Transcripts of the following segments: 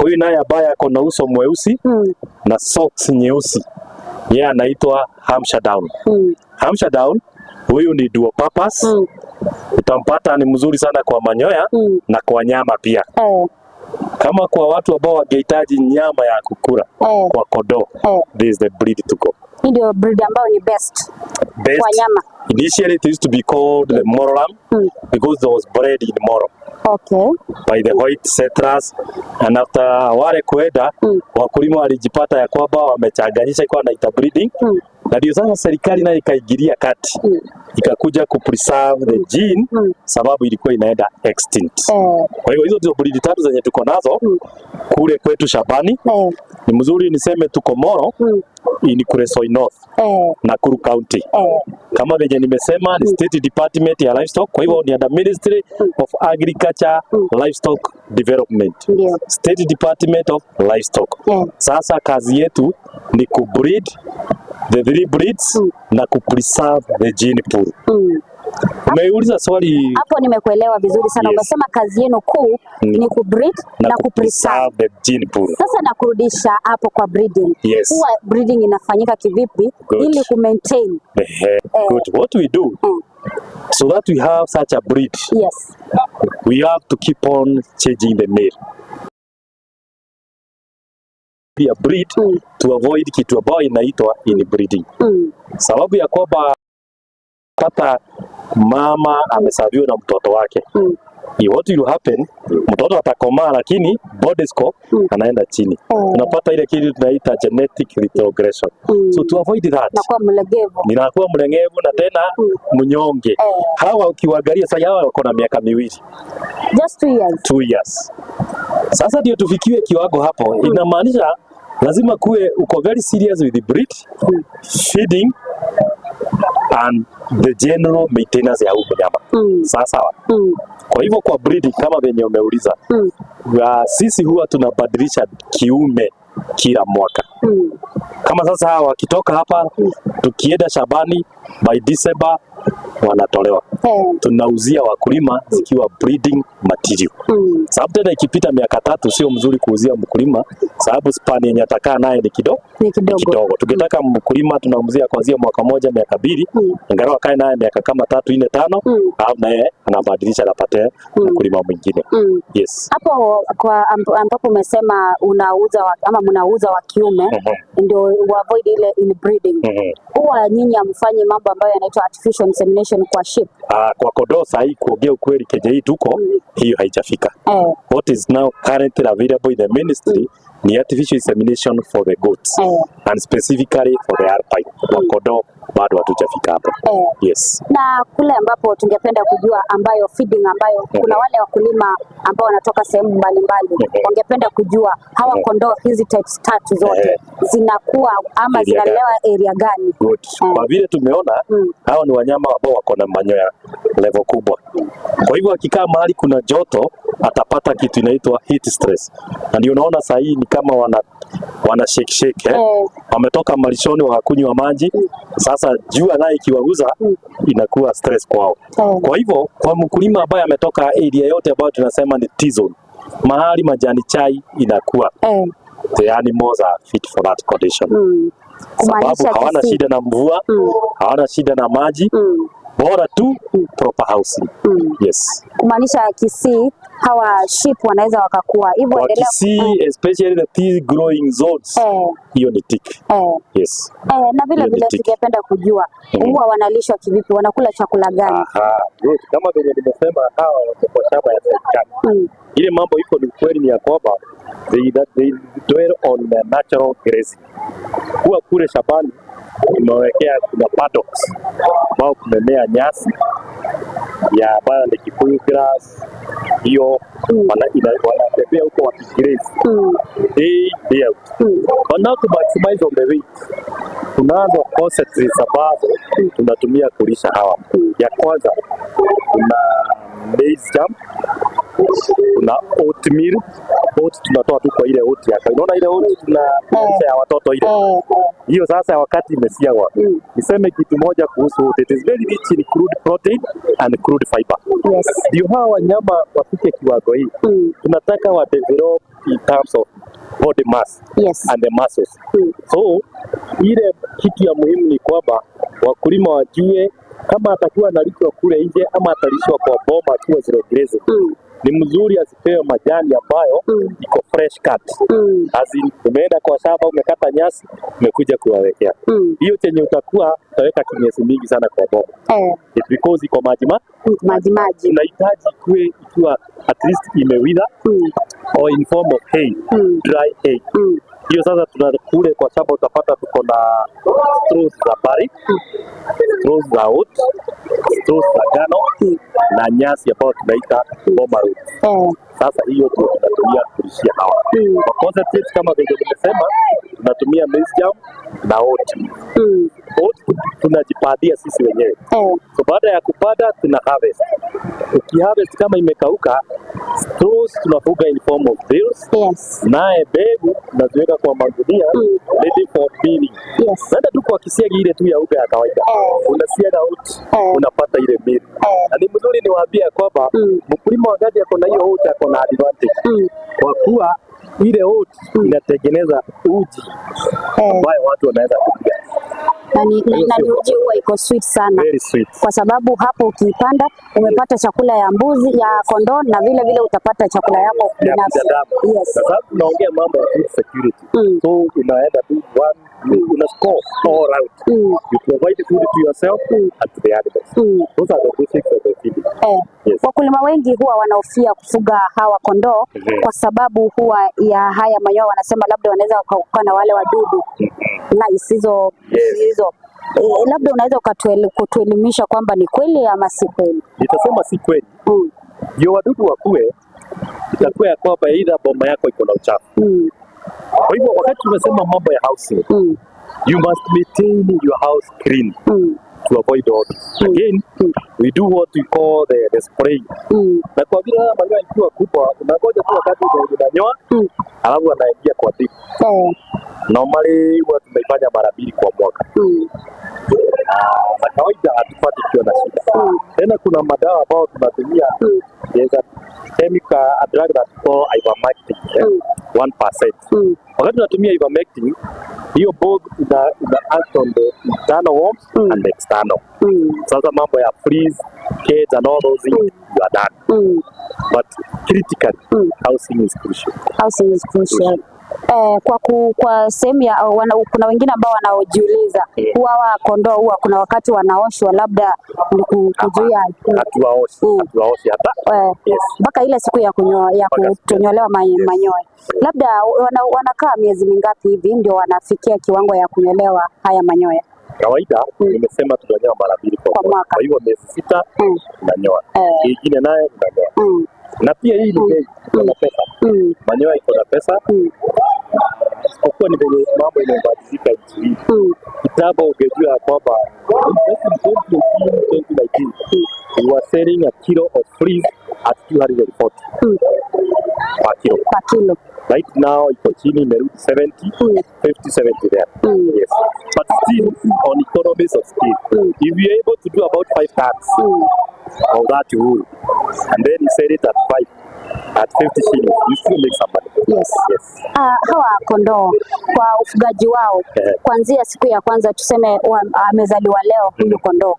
Huyu naye ambaye ako na uso mweusi na socks nyeusi, yeye anaitwa Hampshire Down. Hampshire Down huyu ni dual purpose. Utampata ni mzuri sana kwa manyoya na kwa nyama pia. Kama kwa watu ambao wangehitaji nyama ya kukula kwa kondoo, this is the breed to go. Hii ndio breed ambayo ni best Best. kwa nyama. Initially it used to be called the Moro lamb because it was bred in Moro by the white settlers, and after wale kuenda, wakulima walijipata ya kwamba wamechanganyisha ikawa na interbreeding, na ndio sasa serikali nayo ikaingilia kati, ikakuja kupreserve the gene, sababu ilikuwa inaenda extinct. Kwa hiyo hizo ndio breed tatu zenye tuko nazo kule kwetu shambani. Ni mzuri niseme tuko Moro in Kuresoi North, Nakuru County. Kama venye nimesema, ni State Department ya Livestock, kwa hivyo ni under Ministry of Agriculture, Livestock Development. State Department of Livestock. Sasa kazi yetu ni kubreed the three breeds na kupreserve the gene pool. Umeuliza swali. Hapo nimekuelewa vizuri sana. Yes. Umesema kazi yenu kuu ni kubreed na na kupreserve. Kupreserve the gene pool. Sasa nakurudisha hapo kwa breeding. Yes. Huwa breeding inafanyika kivipi Good. ili kumaintain? Ehe, good. What we do so that we have such a breed, we have to keep on changing the male. A breed to avoid kitu ambayo inaitwa inbreeding. Sababu ya kwamba pata mama ameserviwa na mtoto wake. What will happen? Mtoto atakomaa lakini body score anaenda chini. Unapata ile kitu tunaita genetic retrogression. So to avoid that, Nakuwa mlegevu. ninakuwa mlengevu na tena mnyonge. Hawa ukiwaangalia sasa, hawa wako na miaka 2. Just 2 years. 2 years. Sasa ndio tufikiwe kiwango hapo, inamaanisha lazima kuwe uko very serious with the breed, feeding and the general maintenance ya huu mnyama. Sawa sawa. Kwa hivyo kwa breeding, kama venye umeuliza, sisi huwa tunabadilisha kiume kila mwaka. Kama sasa hawa wakitoka hapa, tukienda shambani by December wanatolewa, tunauzia wakulima zikiwa breeding material. Sababu tena ikipita miaka 3 sio mzuri kuuzia mkulima, sababu span yenye atakaa naye ni kidogo. Ni kidogo. Kidogo. Tukitaka mkulima tunauzia kuanzia mwaka moja, miaka 2, angalau akae naye miaka kama tatu, nne, tano, alafu naye anabadilisha, anapatia mkulima mwingine. Yes. Hapo kwa ambapo umesema unauza ama mnauza wa kiume ndio avoid ile inbreeding. Huwa nyinyi hamfanyi mambo ambayo yanaitwa artificial insemination kwa sheep? Ah, kwa kondoo sahii, kuongea ukweli, Kenya hii tuko, hiyo haijafika. What is now currently available in the ministry ni artificial insemination for the goats and specifically for the alpine. Kwa kondoo bado hatujafika hapo. Yes. Na kule ambapo tungependa kujua ambayo feeding ambayo kuna wale wakulima ambao wanatoka sehemu mbalimbali wangependa kujua hawa kondoo hizi types tatu zote zinakuwa ama Area zinalelewa area gani? Good. Kwa vile tumeona hawa ni wanyama ambao wako na manyoya level kubwa. Kwa hivyo akikaa mahali kuna joto atapata kitu inaitwa heat stress, na ndio unaona saa hii ni kama wana shake shake, eh? Wametoka malishoni wakakunywa maji, sasa jua naye ikiwaguza inakuwa stress kwao. Kwa hivyo kwa mkulima ambaye ametoka area yote ambayo tunasema ni T-zone, mahali majani chai inakuwa, the animals are fit for that condition, sababu Kumaanisha hawana Kisii. Shida na mvua, hawana shida na maji, bora tu proper housing. Yes. Kumaanisha Kisii hawa sheep wanaweza wakakua hivyo Kwa endelea. Kisii, especially the tea growing zones, hiyo ni tick. Yes. Na vile Hiyo ni vile tick. tungependa kujua huwa wanalishwa kivipi, wanakula chakula gani? Aha, good. Kama venye nimesema, hawa wako kwa shamba ya serikali. Ile mambo iko ni kweli ni ya kwamba they dwell on the natural grazing. Huwa kule shambani imewekea, kuna paddocks ambao kumemea nyasi ya ambayo ni Kikuyu grass hiyo, wanatembea huko wakigraze day day out. But now to maximize on the weight, tunazo concentrates ambazo tunatumia kulisha hawa. Ya kwanza kuna maize germ, kuna oatmeal. Oat tunatoa tu kwa ile oat ya. Unaona ile oat tuna ya watoto ile. Hiyo sasa wakati imesiagwa. Niseme kitu moja kuhusu oat. It is very rich in crude protein and crude fiber. Ndio hawa wanyama wafike kiwango hii. Tunataka wa develop in terms of body mass and the muscles. So ile kitu ya muhimu ni kwamba wakulima wajue kama atakuwa analishwa kule nje ama atalishwa kwa boma akiwa zero grazing. Ni mzuri asipewe majani ambayo iko fresh cut. As in, umeenda kwa shamba umekata nyasi umekuja kuwawekea. Hiyo chenye utakuwa utaweka kinyesi mingi sana kwa boma. It's because iko maji Maji maji. Unahitaji kuwe ikiwa at least imewither or in form of hay, dry hay. Hiyo sasa tunakule kwa shamba utapata tuko na straws za barley, straws za oat, straws za ngano na nyasi ambayo tunaita boma root. Sasa hiyo ndio tunatumia kulishia hawa. Kwa concentrate kama vile nimesema, tunatumia maize germ na oat. Oat tunajipandia sisi wenyewe. So baada ya kupanda tuna harvest. Ukiharvest kama imekauka, straws tunafuga in form of bales. Naye mbegu tunaziweka kwa magunia ready for milling. Naenda tu kwa kisiagi ile tu ya unga ya kawaida. Unasiaga oat, unapata ile meal. Na ni mzuri niwaambie ya kwamba mkulima wakati ako na hiyo oat ako na advantage. Kwa kuwa ile oat inatengeneza uji ambayo watu wanaweza kupiga. Na ni uji huwa iko sweet sana. Very sweet. Kwa sababu hapo ukiipanda umepata chakula ya mbuzi, ya kondoo na vile vile utapata chakula yako Ya binafsi. binadamu. Sasa tunaongea mambo ya food security. So unaenda tu one, una score all round. You provide food to yourself and to the animals. Those are the basics of the feeding. Yes. Wakulima wengi huwa wanahofia kufuga hawa kondoo kwa sababu huwa ya haya manyoya, wanasema labda wanaweza wakaukana na wale wadudu lice hizo hizo. Labda unaweza kutuelimisha kwamba ni kweli ama si kweli? Nitasema si kweli. Ndio wadudu wakue, itakuwa ya kwamba either boma yako iko na uchafu. Kwa hivyo wakati tunasema mambo ya housing, you must maintain your house clean to avoid all this. Again, we do what we call the spray. Na kwa vile haya manyoya ikiwa kubwa, unangoja tu wakati unanyoa, alafu anaingia kwa dip. Normally huwa tunaifanya mara mbili kwa mwaka. Na kawaida hatupati ikiwa na shida. Tena kuna madawa ambayo tunatumia. There's a chemical, a drug that we call ivermectin, 1%. Wakati tunatumia ivermectin, hiyo both ina act on the internal worms and the external. Sasa mambo ya fleas, keds and all those things, you are done. But critically, housing is crucial. Housing is crucial. Kwa sehemu ya kuna wengine ambao wanaojiuliza huwa hawa kondoo huwa kuna wakati wanaoshwa labda ni kuzuia Hatuwaoshi, hatuwaoshi hata. Mpaka ile siku ya kunyoa, ya Mpaka siku ya kutonyolewa manyoya. Labda wanakaa miezi mingapi hivi ndio wanafikia kiwango ya kunyolewa haya manyoya? Kawaida nimesema tunanyoa mara mbili kwa Kwa mwaka. mwaka. Kwa hivyo miezi 6 unanyoa. Ingine nayo unanyoa. Na pia hii ni bei, iko na pesa. Manyoya iko na pesa. Isipokuwa ni venye mambo imebadilika nchi hii. Kitambo ungejua ya kwamba in 2018, 2019, we were selling a kilo of fleas at 240 per kilo. Per kilo. Right now iko chini, imerudi 70, 50, 70 there. Yes. But still on economies of scale. If you are able to do about 5 tons of that wool and then you sell it at 5, at 50 shillings, you still make some money. Yes. Hawa kondoo kwa ufugaji wao kuanzia siku ya kwanza tuseme amezaliwa leo huyu kondoo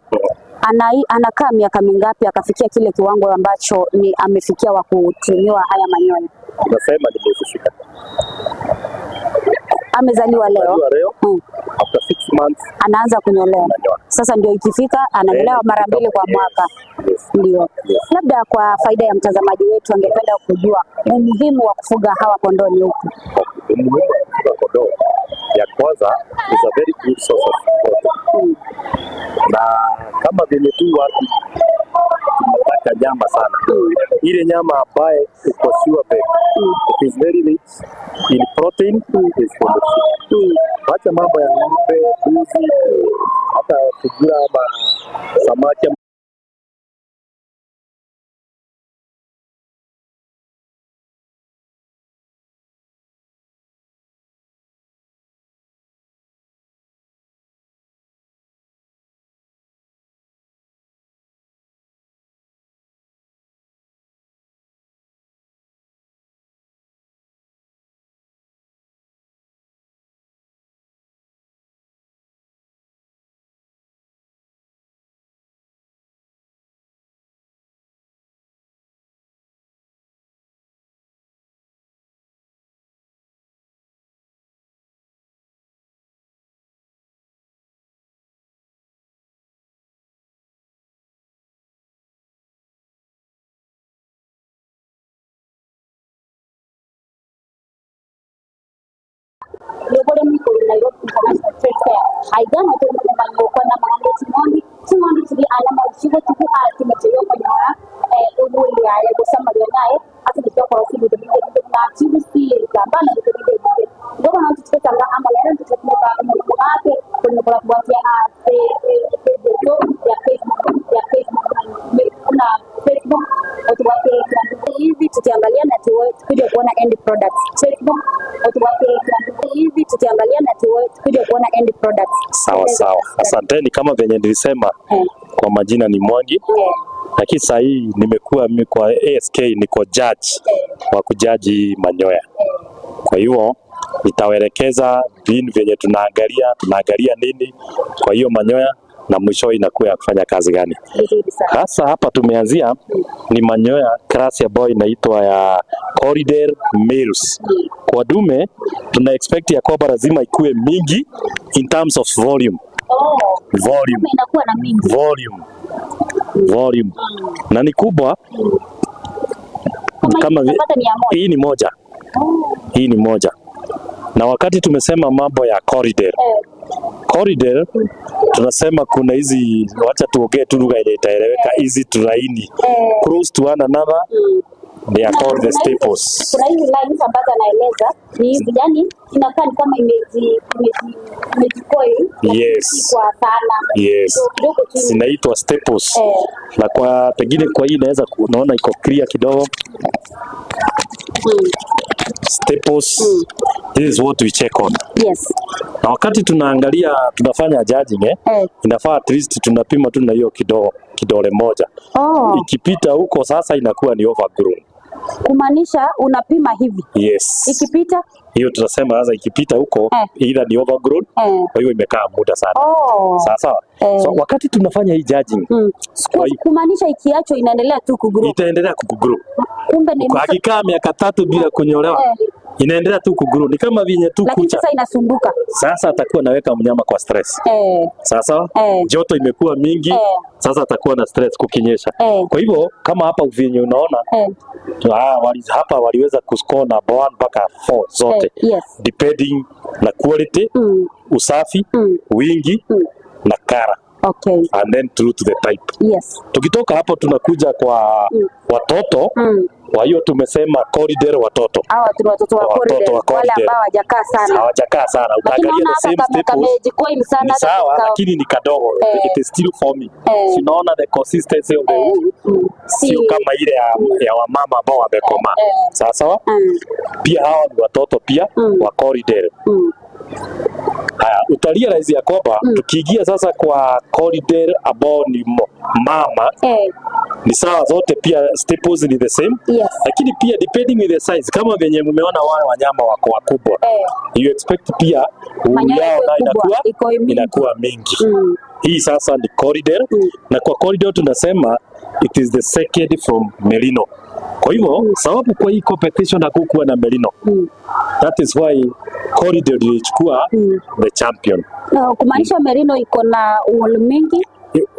anakaa miaka mingapi akafikia kile kiwango ambacho ni amefikia wa kutumiwa haya manyoya? Tunasema ni miezi 6. Amezaliwa leo. Amezaliwa leo. After 6 months anaanza kunyolewa. Ananyoa. Sasa ndio ikifika ananyolewa mara mbili kwa mwaka. Ndio. Labda kwa faida ya mtazamaji wetu angependa kujua umuhimu wa kufuga hawa kondoo ni upi? Umuhimu wa kufuga kondoo, ya kwanza is a very good source of protein. Na kama vile tu watu tunataka nyama sana, ile nyama ambaye uko sure bet it is very rich in protein is from the sheep. Wacha mambo ya ng'ombe, mbuzi, hata sungura ama samaki. Yobore mukuru Nairobi International Trade Fair aigana to manyoko na mang'ana ching'ondi ching'ondi chiri alama uchigo tuku atimecheyo konyora ubuli aye gosamaria naye asigitoko sibito binde na chibusi gambana binde binde ngoba na tuchitanga amala tuchitanga ake kwenye kufuatia ya Facebook ya Facebook kuna Facebook watu wake hivi tukiangalia na tukuja kuona end products Facebook watu wake hivi tukiangalia na tukuja kuona end products. Sawa sawa, asanteni. Kama venye nilisema kwa majina ni Mwangi, lakini sasa hii nimekuwa mimi kwa ASK niko judge wa kujaji manyoya. Kwa hiyo nitawaelekeza vinu vyenye tunaangalia nini kwa hiyo manyoya na mwisho inakuwa ya kufanya kazi gani. Hasa hapa tumeanzia ni manyoya class ambayo inaitwa ya Corriedale males. Kwa dume tuna expect ya kwamba lazima ikue mingi in terms of volume. Volume. Inakuwa na mingi. Volume. Volume. Na ni kubwa kama hii ni moja. Hii ni moja. Na wakati tumesema mambo ya Corriedale. Corriedale tunasema kuna hizi, wacha tuongee tu lugha ile itaeleweka, hizi tulaini close to one another, they are called the staples. Kuna hizi lines ambazo anaeleza ni hizi, yani inakaa ni kama imejikoil. Yes. Kwa sana. Yes. Zinaitwa staples. Na kwa pengine kwa hii inaweza unaona iko clear kidogo. Staples. This is what we check on. Yes. Na wakati tunaangalia tunafanya judging inafaa at least tunapima tu na hiyo kidole moja. Ikipita huko sasa inakuwa ni overgrown. Kumaanisha unapima hivi. Yes. Ikipita hiyo tunasema sasa ikipita huko either ni overgrown, kwa hiyo imekaa muda sana. Sawa sawa. So wakati tunafanya hii judging, kumaanisha ikiacho inaendelea tu kugrow. Itaendelea kugrow. Kumbe ni akikaa miaka 3 bila kunyolewa. Inaendelea tu kugrow. Ni kama vinye tu kucha. Lakini sasa inasumbuka. Sasa atakuwa naweka mnyama kwa stress. Sasa joto imekuwa mingi, sasa atakuwa na stress kukinyesha. Kwa hivyo kama hapa vinye unaona hapa waliweza kuscore na 1 mpaka 4 zote. Yes. Depending na quality, usafi, wingi na kara. Okay. And then through to the type. Yes. Tukitoka hapo tunakuja kwa watoto. Kwa hiyo tumesema Corriedale watoto. Hawa tu watoto wa Corriedale, wale ambao hawajakaa sana. Hawajakaa sana. Utaangalia the same staples. Sawa, lakini ni kadogo. It is still forming. So unaona the consistency of the wool sio kama ile ya wamama ambao wamekomaa. Sawa sawa? Pia hawa ni watoto pia wa Corriedale. Haya, utarealize ya kwamba tukiingia sasa kwa Corriedale ambao ni mama, ni sawa zote pia staples ni the same. Yes. Lakini pia depending with the size, kama venye mmeona wale wanyama wako wakubwa, you expect pia yao na inakuwa mingi. Hii sasa ni Corriedale. Na kwa Corriedale tunasema it is the second from Merino. Kwa hivyo sababu kwa hii competition hakukuwa na Merino. That is why Corriedale ilichukua the champion. No, kumaanisha Merino iko na wool mingi?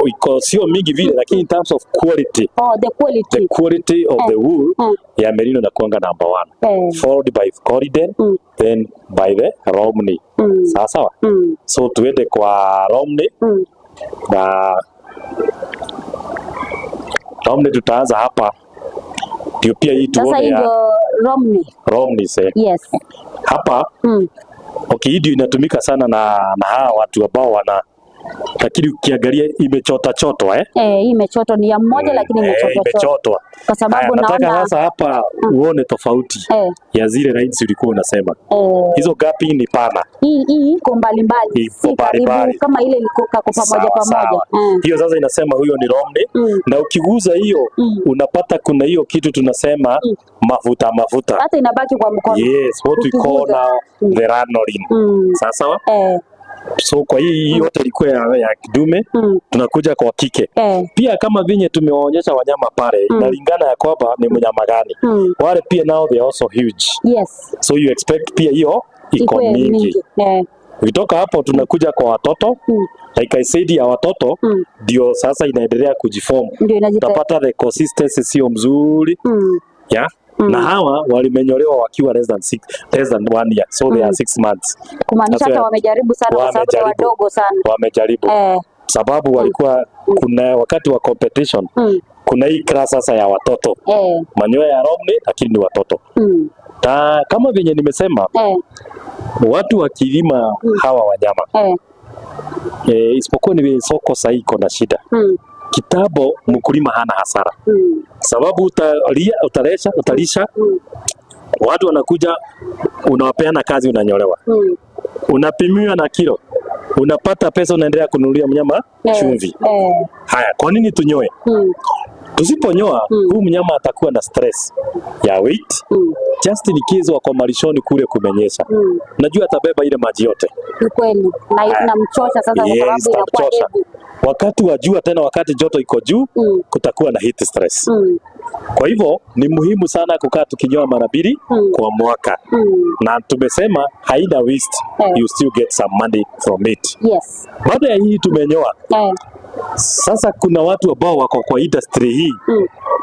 Iko sio mingi vile, lakini in terms of quality. Oh, the quality. The quality of the wool ya Merino inakuanga number 1. Followed by Corriedale, then by the Romney. Sawa sawa? So tuende kwa Romney. Na Romney tutaanza hapa. Ndio pia hii tuone ya Romney. Romney say. Yes. Hapa okay, hii ndio inatumika sana na hawa watu ambao wana, lakini ukiangalia imechota chotwa Hii imechotwa ni ya mmoja lakini imechotwa. Kwa sababu naona nataka sasa hapa uone tofauti ya zile lines ulikuwa unasema. Hizo gapi ni pana. Hii iko mbali mbali. Si karibu kama ile ilikuwa kwa pamoja pamoja. Hiyo sasa inasema huyo ni Romney. Na ukiguza hiyo unapata kuna hiyo kitu tunasema mafuta mafuta. Hata inabaki kwa mkono. Yes, what we call now the lanolin. Sawa sawa? So kwa hii yote ilikuwa ya kidume, tunakuja kwa kike. Pia kama vinye tumewaonyesha wanyama pale, inalingana ya kwamba ni mnyama gani. Wale pia now they are also huge. Yes. So you expect pia hiyo iko mingi. Ukitoka hapo tunakuja kwa watoto. Like I said, ya watoto ndio sasa inaendelea kujiform. Utapata the consistency sio mzuri. Yeah. Na hawa walimenyolewa wakiwa less than 1 year, so they are 6 months. Kumaanisha hata wamejaribu sana kwa sababu ni wadogo sana. Wamejaribu. Sababu walikuwa kuna wakati wa competition. Kuna hii class sasa ya watoto. Manyoya ya Romney lakini ni watoto. Ta, kama venye nimesema watu wakilima hawa wanyama. Isipokuwa ni soko sasa iko na shida. Kitabo mkulima hana hasara. Sababu utalisha watu wanakuja, unawapeana kazi, unanyolewa. Unapimiwa na kilo. Unapata pesa, unaendelea kununulia mnyama chumvi. Haya, kwa nini tunyoe? Tusiponyoa huu mnyama atakuwa na stress ya weight. Just in case wako malishoni kule kumenyesha. Najua atabeba ile maji yote. Ni kweli. Na inamchosha sasa kwa sababu inakuwa heavy. Wakati wa jua tena, wakati joto iko juu, kutakuwa na heat stress. Kwa hivyo ni muhimu sana kukaa tukinyoa mara mbili kwa mwaka. Na tumesema haina waste. You still get some money from it. Yes. Baada ya hii tumenyoa. Sasa kuna watu ambao wako kwa industry hii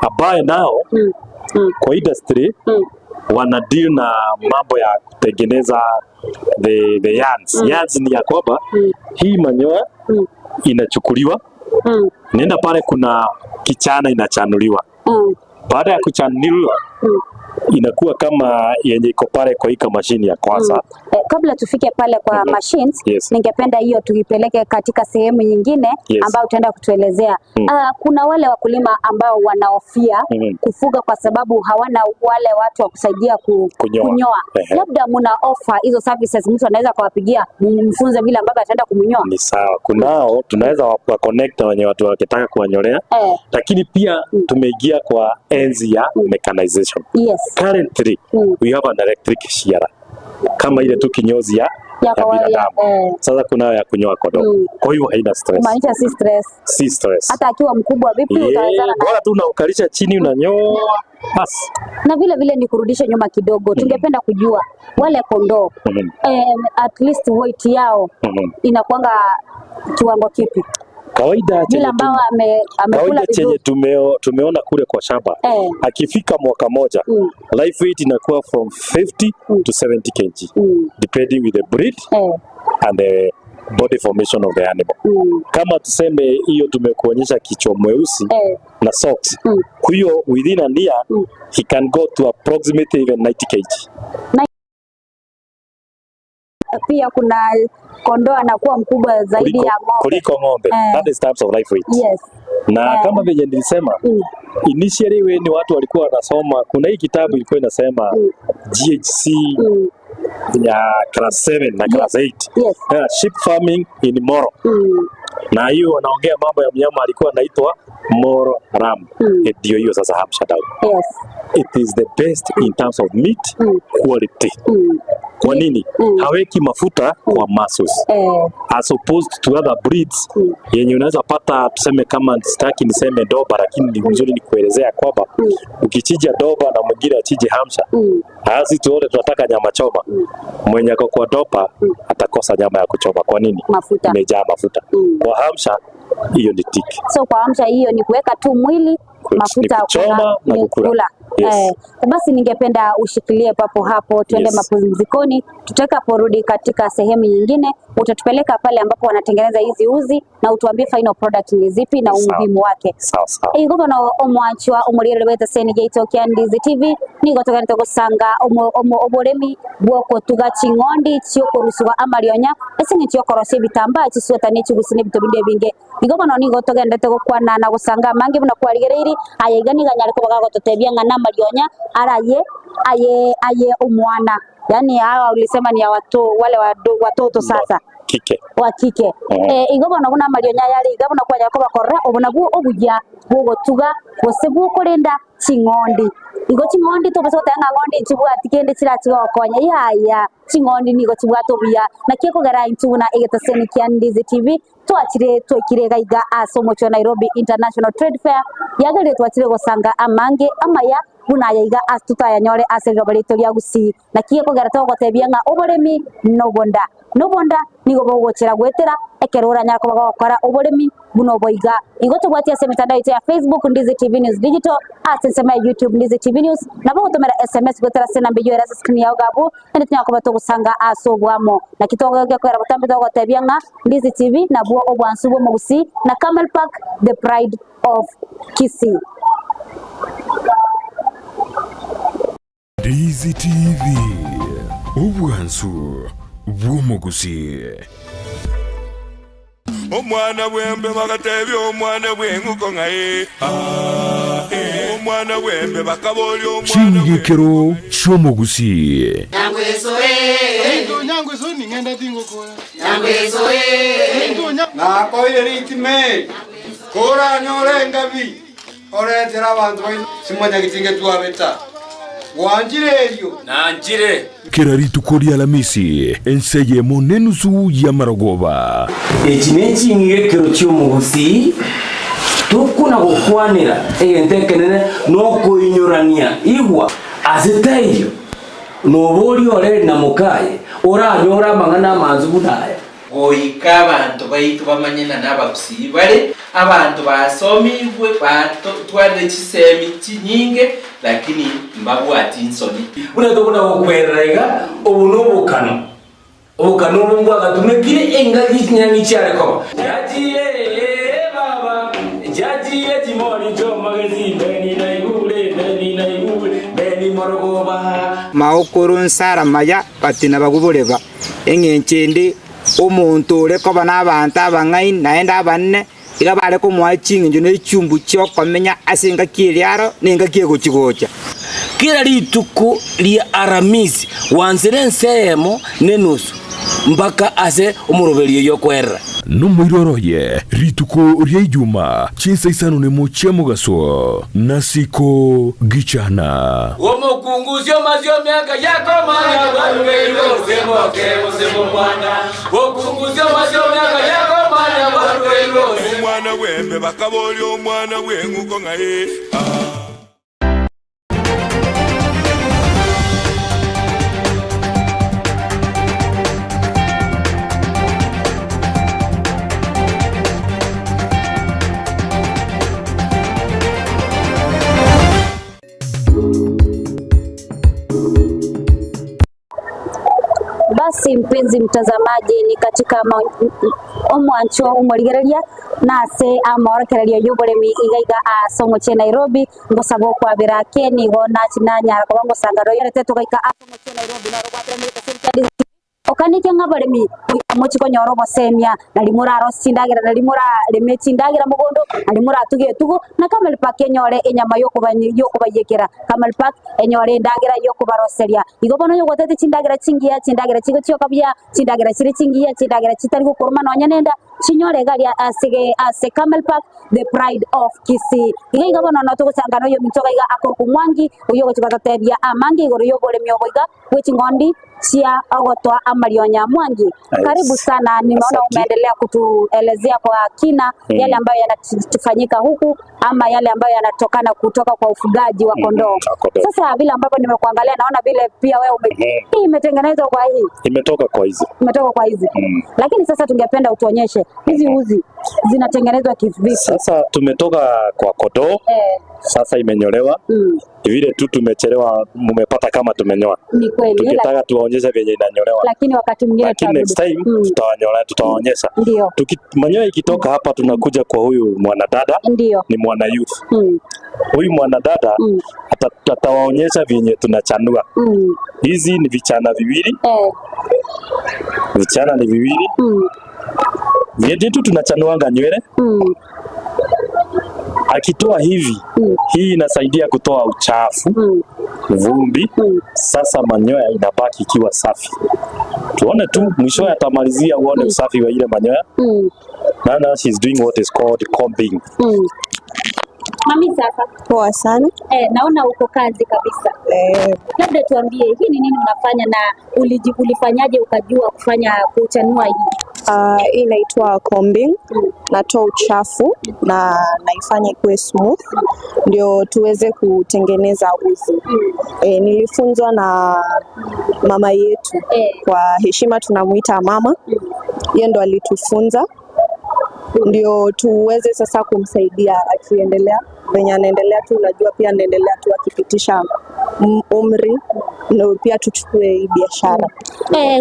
ambaye nao kwa industry wana deal na mambo ya kutengeneza the yarns. Yarns ni ya kwamba hii manyoya inachukuliwa, nenda pale kuna kichana inachanuliwa. Baada ya kuchanuliwa inakuwa kama yenye iko pale kwa hii mashini ya kwanza. Kabla tufike pale kwa machines, ningependa hiyo tuipeleke katika sehemu nyingine ambayo utaenda kutuelezea. Kuna wale wakulima ambao wanahofia kufuga kwa sababu hawana wale watu wa kusaidia kunyoa. Labda mna offer hizo services, mtu anaweza kuwapigia mfunze vile ambavyo ataenda kumnyoa. Ni sawa. Kunao tunaweza wa connect wenye watu wakitaka kuwanyolea. Lakini pia tumeingia kwa enzi ya mechanization. Currently we have an electric shearer kama ile tu kinyozi ya binadamu. Sasa kuna ya kunyoa kondoo. Kwa hiyo haina stress. Kumaanisha si stress. Si stress. Hata akiwa mkubwa vipi utawezana naye. Bora tu unaukalisha chini unanyoa basi. Na vile vile ni kurudisha nyuma kidogo. Tungependa kujua wale kondoo at least weight yao inakuanga kiwango kipi? Kawaida chenye tumeona kule kwa shamba, akifika mwaka moja, life weight inakuwa from 50 to 70 kg, depending with the breed and the body formation of the animal. Kama tuseme hiyo tumekuonyesha kichwa mweusi na socks, huyo within a year he can go to approximately even 90 kg. Pia kuna kondoo anakuwa mkubwa zaidi ya ng'ombe. Kuliko ng'ombe. That is types of life weight. Yes. Na kama vile nilisema, initially when watu walikuwa wanasoma, kuna hii kitabu ilikuwa inasema GHC ya class 7 na class 8. Yes. Sheep farming in Moro. Na hiyo wanaongea mambo ya mnyama alikuwa anaitwa Moro Ram. Ndio hiyo sasa Hampshire Down. Yes. It is the best in terms of meat quality. Kwa nini? Haweki mafuta kwa muscles. As opposed to other breeds yenye unaweza pata, tuseme kama sitaki niseme doba, lakini ni mzuri ni kuelezea kwamba ukichinja doba na mwingine achinje Hampshire, hasi tuone tunataka nyama choma. Mwenye ako kwa doba atakosa nyama ya kuchoma. Kwa nini? Mafuta. Imejaa mafuta. Kwa Hampshire hiyo ni tiki. So kwa Hampshire hiyo ni kuweka tu mwili mafuta kuchoma na kukula. Yes. Basi ningependa ushikilie papo hapo, tuende mapumzikoni. Tutakaporudi katika sehemu nyingine utatupeleka pale ambapo wanatengeneza hizi uzi na utuambie final product ni zipi na umuhimu wake. Sawa sawa. Igobo no omwanchwa omulireleweta seni geito kya Ndizi TV nigo toganete gosanga oboremi bwoko tuga ching'ondi chiokorusuga amarionya ese ng'chiokorosia ebitambaa chisweta n'echigusi n'ebinto binde binge. Igobo no nigo togendete gokwana na gosanga amange buna kwarigereiri aya iga niga nyariko bagagototebia ng'a marionya araye aye aye omwana. Yani hawa ulisema ni ya watu wale watoto sasa kike wa kike. Igobo no buna marionya yari igabo no kwanya ko bakora obuna bwo obuya bwogotuga gose bwokorenda ching'ondi. Igo ching'ondi tobasa gotanga ng'ondi chibwati kende chirachigokonya yaya ching'ondi nigo chibwate obuya na kiekogera inchuna egetaseni kia Ndizi TV twachire twekire gaiga ase omochie wa Nairobi International Trade Fair yagere twachire gosanga amange amaya buna yaiga ase tutayanyore ase riroba rito ria Gusii na kiekogera togotebia ng'a oboremi nobonda nobonda nigo bogochera gwetera ekero oranyara koba gokora oboremi buno boiga igo tobwati ase mitandao ya Facebook Ndizi TV News Digital ase nsema ya YouTube Ndizi TV News nabo gotomera SMS gotera sena mbeyo era screen yao gabo ende tunyako batogusanga aso bwamo na kitogo kwera batambi togotebia nga Ndizi TV nabwo obwansu bwo mugusi na Camel Park the pride of Kisii. Ndizi TV obwansu bwo mugusi. Omwana bwembe bakatebya omwana bwenguko ngaye omwana bwembe bakaboli omwana chingekero chomugusi nyangwe so ningenda tingokora nyangwe so na koire ritime kora nyore ngabi oretera abantu simanya gitinge twabeta wanjireyo nanjire kera rituko lya Alamisi enseye monenusu ya marogoba eki nechingekero chomugusi tukuna gukwanira egentekenene nokuinyurania igwa aziteiyo nobori ore na mukaye oranyora mangana manzu bunaya goika abantu baitu bamanyena n'abagusiyi bare abantu basomigwe batware chisemi chinyinge lakini mbabwati insoni buna tokuna gukwererega obu n'obukano obukano obu bwagatumekire engagi chinyani chiarekoba jajiye baba jajiye chimori chomagezi beni naigure beni naigure beni morogoba maokoro nsara maya batina baguboreba eng'enchende omuntu oreko n'abantu abang'aini naende abanene iga bare komoa ching'encho na echumbu chiokomenya ase engaki eriaro na engaki egochigocha kila rituko lia Aramisi wanzire ensemo nenusu mpaka ase omoroberio yokwerera nomoiroroye rituko ria Ijuma chinsa isano nemo chia mugaso nasiko gichana omokunguzio mazio miaka yako manya barubeiro semoke mosemo mwana okunguzio mazio miaka yako manya barubeiro omwana wembe bakaboli omwana wenguko ngaye. Basi mpenzi mtazamaji, ni katika omwancho umorigereria nase amorokereria yuboremi igaiga asomo che Nairobi ngosabo kwabira keni gona chinanyara kwa ngosanga royorete tugaika asomo che Nairobi na rogwatire muri serikali okanike ngabaremi mochiko nyoro bosemia na limura rosindagira na limura lemechindagira mugondo na limura tuge tugo na Camel Park enyore enyama yokubayekera Camel Park enyore ndagira yokubaroseria igo bono yogotete chindagira chingiya chindagira chigo chokabya chindagira chiri chingiya chindagira chitari gukuruma nonya nenda chinyore garia asige ase Camel Park the pride of Kisii iga iga bono no tugusangano yo mitoka iga akoru mwangi uyo gochigatebia amangi igoro yobore myogo iga wechingondi chia agotwa amarionya mwangi. Karibu sana, nimeona umeendelea kutuelezea kwa kina yale ambayo yanatufanyika huku ama yale ambayo yanatokana kutoka kwa ufugaji wa kondoo. Sasa vile ambavyo nimekuangalia naona vile pia wewe hii imetengenezwa kwa hii. Imetoka kwa hizi. Imetoka kwa hizi. Lakini sasa tungependa utuonyeshe hizi uzi zinatengenezwa kivipi? Sasa tumetoka kwa kondoo. Sasa imenyolewa. Vile tu tumechelewa, mmepata kama tumenyoa. Ni kweli. Tukitaka tuwaonyeshe vyenye inanyolewa. Lakini wakati mwingine lakini next time tutawanyola, tutawaonyesha. Ndio. Manyoya ikitoka hapa tunakuja kwa huyu mwanadada. Ndio. Ni mwana youth. Huyu mwanadada atawaonyesha vyenye tunachanua. Hizi ni vichana viwili. Vichana ni viwili. Vyenye tu tunachanuanga nywele. Akitoa hivi, hii inasaidia kutoa uchafu, vumbi. Sasa manyoya inabaki ikiwa safi. Tuone tu mwisho atamalizia uone usafi wa ile manyoya. Nana, she's doing what is called combing. Mami sasa. Poa sana. Naona uko kazi kabisa. Labda tuambie hii ni nini unafanya na ulifanyaje ukajua kufanya kuchanua hii? Hii inaitwa combing. Natoa uchafu na naifanya ikuwe smooth ndio tuweze kutengeneza uzi. Nilifunzwa na mama yetu. Kwa heshima tunamuita mama. Yeye ndo alitufunza. Ndio tuweze sasa kumsaidia akiendelea venye anaendelea tu, unajua pia anaendelea tu akipitisha umri, ndio pia tuchukue hii biashara.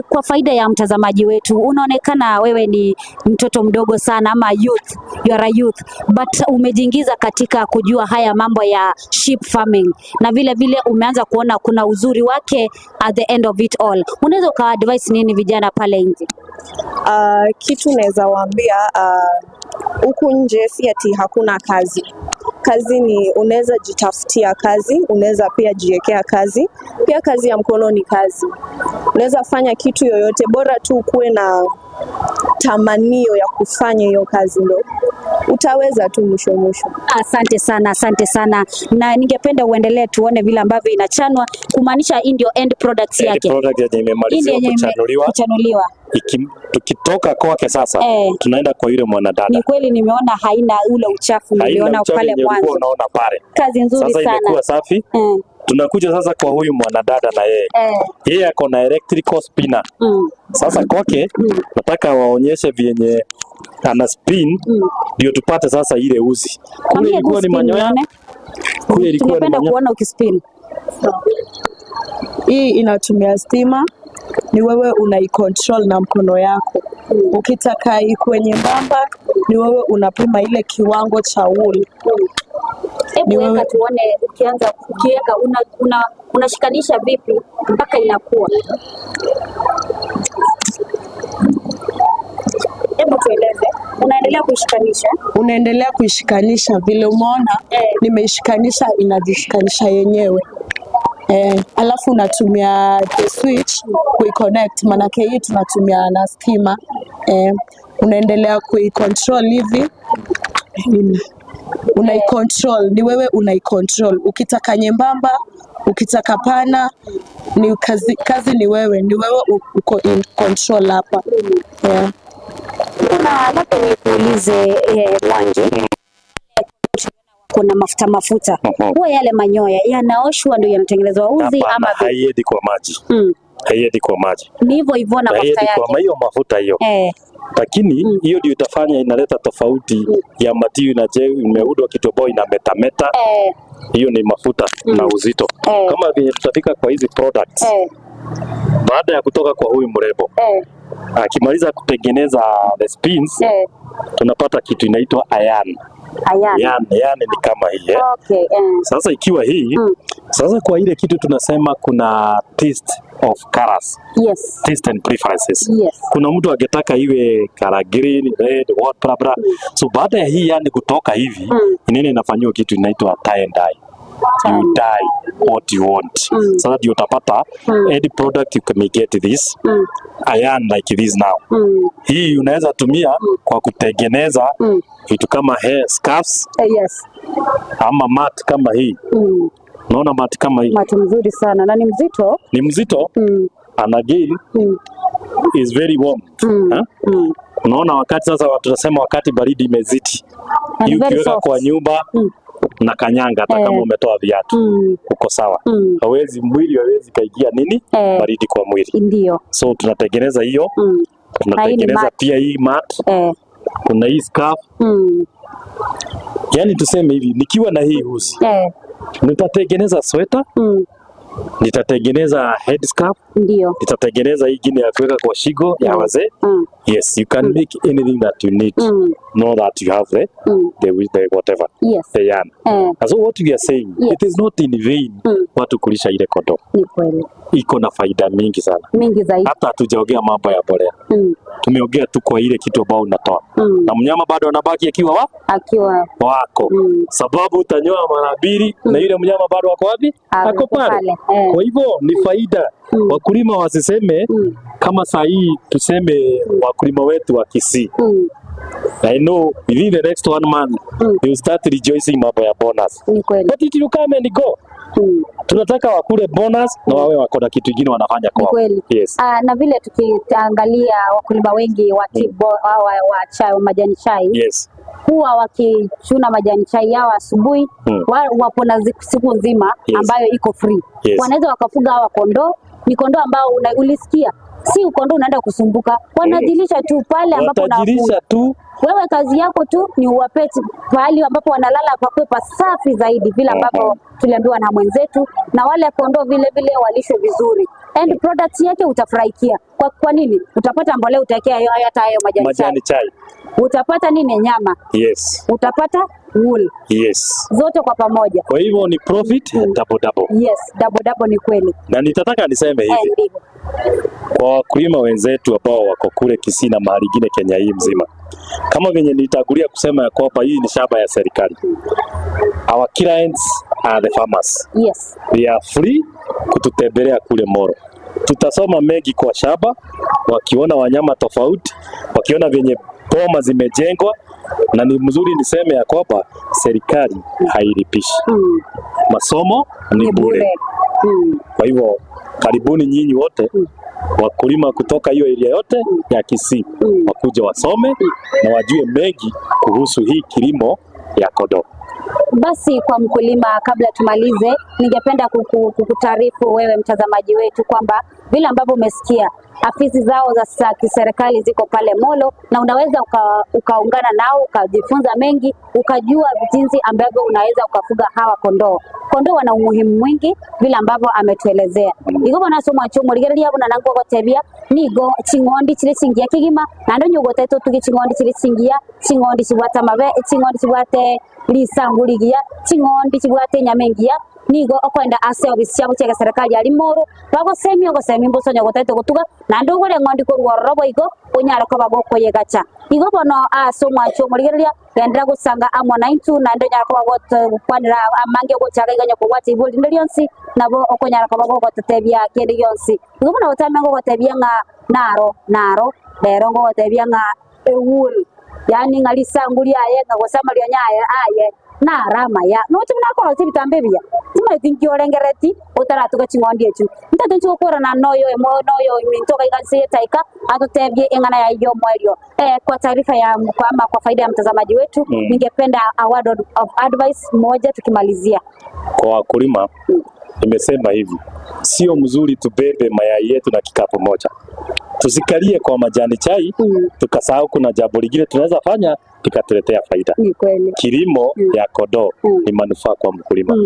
Kwa faida ya mtazamaji wetu, unaonekana wewe ni mtoto mdogo sana ama youth, you are a youth but umejiingiza katika kujua haya mambo ya sheep farming na vile vile umeanza kuona kuna uzuri wake at the end of it all. Unaweza ukawa advise nini vijana pale nje? Kitu naweza waambia, huku nje si ati hakuna kazi. Kazi ni unaweza jitafutia kazi, unaweza pia jiwekea kazi. Pia kazi ya mkono ni kazi. Unaweza fanya kitu yoyote, bora tu ukuwe na tamanio ya kufanya hiyo kazi, ndo utaweza tu mwisho mwisho. Asante sana, asante sana, na ningependa uendelee tuone vile ambavyo inachanwa, kumaanisha hii ndio end product End yake. product yenye Hii ndio imemaliziwa yenye kuchanuliwa. kuchanuliwa. Tukitoka kwake sasa tunaenda kwa yule mwanadada. Ni kweli nimeona haina ule uchafu Haina niliona uchafu pale yenye ulikuwa mwanzo. unaona pale. Kazi nzuri Sasa sana. imekuwa safi. Tunakuja sasa kwa huyu mwanadada na yeye. Yeye ako na electrical spinner. Sasa kwake nataka waonyeshe vyenye ana spin ndio tupate sasa ile uzi. Kule Mwambie ilikuwa ni kuspin manyoya. nione. Kule ilikuwa ni Tungependa manyoya. kuona ukispin. Hii inatumia stima, ni wewe unaicontrol na mkono yako. Ukitaka ikuwe nyembamba, ni wewe unapima ile kiwango cha wool. Hebu weka tuone, ukianza ukiweka unashikanisha vipi mpaka inakuwa. Hebu tueleze, unaendelea kuishikanisha? Unaendelea kuishikanisha vile umeona nimeishikanisha, inajishikanisha yenyewe. Alafu unatumia the switch kuiconnect, maanake hii tunatumia na stima. Unaendelea kuicontrol hivi. Unaicontrol, ni wewe unaicontrol. Ukitaka nyembamba, ukitaka pana, ni kazi ni wewe, ni wewe uko in control hapa. Yeah. Kuna labda nikuulize Mwangi, kuna mafuta huwa yale manyoya yanaoshwa ndio yanatengenezwa uzi Hapana, ama vipi? haiendi kwa maji. Haiendi kwa maji. Ni hivyo hivyo na mafuta Haiendi yake. kwa hiyo mafuta hiyo. Lakini hiyo ndio itafanya inaleta tofauti ya matiu na je imeundwa kitu ambayo inametameta. Hiyo ni mafuta na uzito. Kama vile tutafika kwa hizi products. Baada ya kutoka kwa huyu mrembo akimaliza kutengeneza the spins, tunapata kitu inaitwa iron. Iron. Yarn ni kama hii Okay, Sasa ikiwa hii sasa kwa ile kitu tunasema kuna taste of colors. Yes. Taste and preferences. Yes. Kuna mtu angetaka iwe color green, red, what blah blah. So baada ya hii yani kutoka hivi inaenda inafanyiwa kitu inaitwa tie and dye. You dye what you want. Sasa ndio utapata any product you can get this iron like this now. Hii unaweza tumia kwa kutengeneza vitu kama hair scarves Yes. ama mat kama hii. Unaona mat kama hii? Mat mzuri sana na ni mzito. Ni mzito. And again is very warm. Unaona wakati sasa watu tunasema wakati baridi imezidi. And Hii very ukiweka soft. kwa nyumba na kanyanga hata kama umetoa viatu uko sawa. Hawezi mwili hawezi kaingia nini baridi kwa mwili. Ndio. So tunatengeneza hiyo. Na hii ni Tunatengeneza mat. pia hii mat. Kuna hii scarf. Yaani tuseme hivi, nikiwa na hii uzi nitatengeneza sweta, nitatengeneza head scarf, ndio, nitatengeneza hii ingine ya kuweka kwa shingo ya wazee. Yes, you can make anything that you need. Know that you have the whatever. Yes. The yarn. And so what we are saying, it is not in vain watu kulisha ile kondoo. Ni kweli. Iko na faida mingi sana. Mingi zaidi. Hata hatujaongea mambo ya mbolea. Tumeongea tu kwa ile kitu ambayo unatoa. Na mnyama bado anabaki akiwa akiwa wako. Sababu utanyoa mara mbili na yule mnyama bado ako wapi? Ako pale. Kwa hivyo ni faida. Wakulima wasiseme kama saa hii tuseme wakulima wetu wa Kisii. I know within the next 1 month they will start rejoicing mambo ya bonus. Ni kweli. But it will come and go. Tunataka wakule bonus na wawe wako na kitu kingine wanafanya Ni kwao. kweli. Yes. Na vile tukiangalia wakulima wengi wa tibo, wa chai, majani chai. Yes. Huwa wakichuna majani chai yao asubuhi wapo na siku nzima ambayo iko free. Yes. Wanaweza wakafuga hawa kondoo, ni kondoo ambao ulisikia si kondoo unaenda kusumbuka, wanajilisha tu pale ambapo Watajilisha tu Wewe kazi yako tu ni uwape pahali ambapo wanalala pakuwe pasafi zaidi vile ambavyo tuliambiwa na mwenzetu, na wale kondoo vile vile walishwe vizuri. End product yake utafurahikia. Kwa nini? Utapata mbolea, utawekea hata hayo majani chai. Utapata nini? Nyama. Yes. Utapata wool. Yes. Zote kwa pamoja. Kwa hivyo ni profit double double. Yes, double double ni kweli. Na nitataka niseme hivi. Kwa wakulima wenzetu ambao wako kule Kisii na mahali ingine Kenya hii mzima, kama venye nitagulia kusema ya kwamba hii ni shamba ya serikali. Our clients are the farmers. Yes. They are free kututembelea kule Molo. Tutasoma mengi kwa shamba, wakiona wanyama tofauti, wakiona venye boma zimejengwa, na ni mzuri niseme ya kwamba serikali hailipishi. Masomo ni bure. Kwa hivyo karibuni nyinyi wote wakulima kutoka hiyo area yote ya Kisii wakuja wasome na wajue mengi kuhusu hii kilimo ya kondoo. Basi kwa mkulima, kabla tumalize, ningependa kukutaarifu wewe mtazamaji wetu kwamba vile ambavyo umesikia afisi zao za kiserikali ziko pale Molo, na unaweza ukaungana nao ukajifunza mengi, ukajua jinsi ambavyo unaweza ukafuga hawa kondoo. Kondoo wana umuhimu mwingi vile ambavyo ametuelezea. Igo nasoma chumo rigereria buna nango gotebia nigo ching'ondi chile chingia kigima nando nyugoteto tugi ching'ondi chile chingia ching'ondi chibwata mabe ching'ondi chibwate lisanguligia ching'ondi chibwate nyamengia nigo okwenda ase obisi yabo chega serikali ali Molo bagosemia ogosemia mbosonya gotete gotuga nando ogore ng'ondi korwa ororo igo onyara koba gokoyegacha igo bono ase omwacho omorigereria gendera gosanga amo na intu nando nyara koba gokwanera amange gochaga iganya kobwata ibori rinde rionsi nabo okonyara koba gogotetebia kende gionsi igo bono gotame gogotebia ng'a naro naro rero ngogotebia ng'a ewuri yani ng'alisangulia aye ng'agosama rionyaye aye narama ya nochi mnakora chibitambe bia timaiti orengereti utaratuka ching'ondi echu ntate nchigukurana noyo noyo mintoka igansi taika atutebie eng'ana ya iyo mwerio. Kwa taarifa ya ama kwa faida ya mtazamaji wetu, ningependa a word of advice moja tukimalizia. Kwa wakulima nimesema hivi, sio mzuri tubebe mayai yetu na kikapu moja, tusikalie kwa majani chai tukasahau kuna jambo lingine tunaweza fanya ikatuletea faida. Ni kweli. Kilimo ya kondoo ni manufaa kwa mkulima.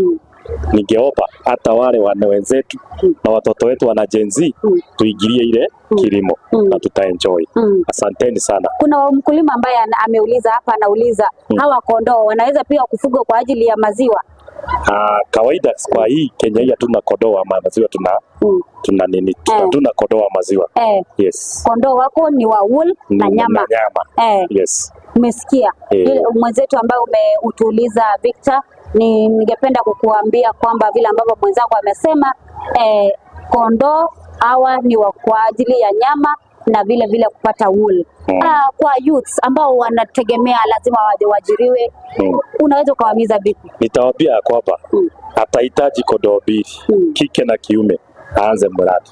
Ningeomba hata wale wana wenzetu na watoto wetu wana Gen Z tuingilie ile kilimo na tutaenjoy. Asanteni sana. Kuna mkulima ambaye ameuliza hapa, anauliza hawa kondoo wanaweza pia kufugwa kwa ajili ya maziwa? Kawaida kwa hii Kenya hii hatuna kondoo wa maziwa, tuna nini? Hatuna kondoo wa maziwa. Yes. Kondoo wako ni wa wool na nyama. Yes. Umesikia mwenzetu ambaye umeutuuliza Victor, ni ningependa kukuambia kwamba vile ambavyo mwenzangu amesema, kondoo hawa ni wa kwa ajili ya nyama na vile vile kupata wool. Kwa youths ambao wanategemea lazima waajiriwe, unaweza ukawahimiza vipi? Nitawaambia kwamba atahitaji kondoo mbili, kike na kiume, aanze mradi.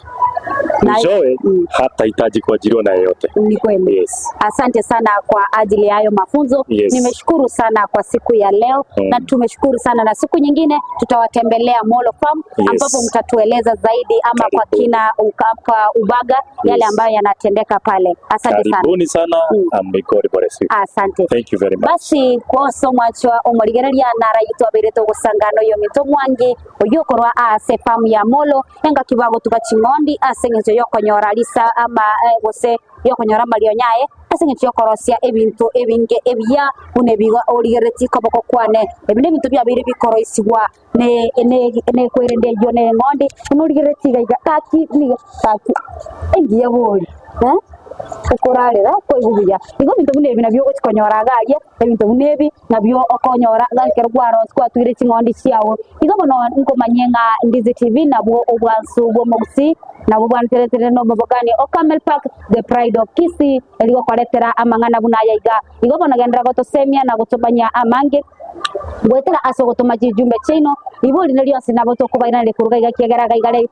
Mwishowe hatahitaji kuajiriwa na yeyote. Ni kweli. Yes. Asante sana kwa ajili ya hayo mafunzo. Yes. Nimeshukuru sana kwa siku ya leo na tumeshukuru sana, na siku nyingine tutawatembelea Molo Farm ambapo mtatueleza zaidi ama kwa kina kwa ubaga yale ambayo yanatendeka pale. Asante sana. Karibuni sana. May God bless you. Asante. Thank you very much. Basi kwa so mwachwa omorigereria nara yitu abereto gusangano yo mito mwangi oyokorwa ase farm ya Molo enga kibago tukaching'ondi ase ng'encho yokonyora lisa ama gose yokonyora malio nyaye ase ng'encho yokorosia ebinto ebinge ebiya unebiga origereti koboko kwane ebinde ebinto byabire bikoroisigwa ne ne ne kwerende yo ne ng'ondi unorigereti gaiga taki ni taki engiye bori ukorarera koigubuya igo bintu bune ebi nabyo ogochikonyora garia ebintu bune ebi nabyo okonyora gakero gwarosi gwatwire ching'ondi chiao igo bono nkomanye ng'a Ndizi TV nabwo obwansu bw'omogusi nabwo bwanteretere no mobogani o Camel Park the pride of Kisii eligo koretera amang'ana buna yaiga igo bono gendera gotosemia na gotomanya amange gwetera ase gotoma chijumbe chaino ibori nerionsi nabo tokobairana rikuruga iga kiegera gaigare.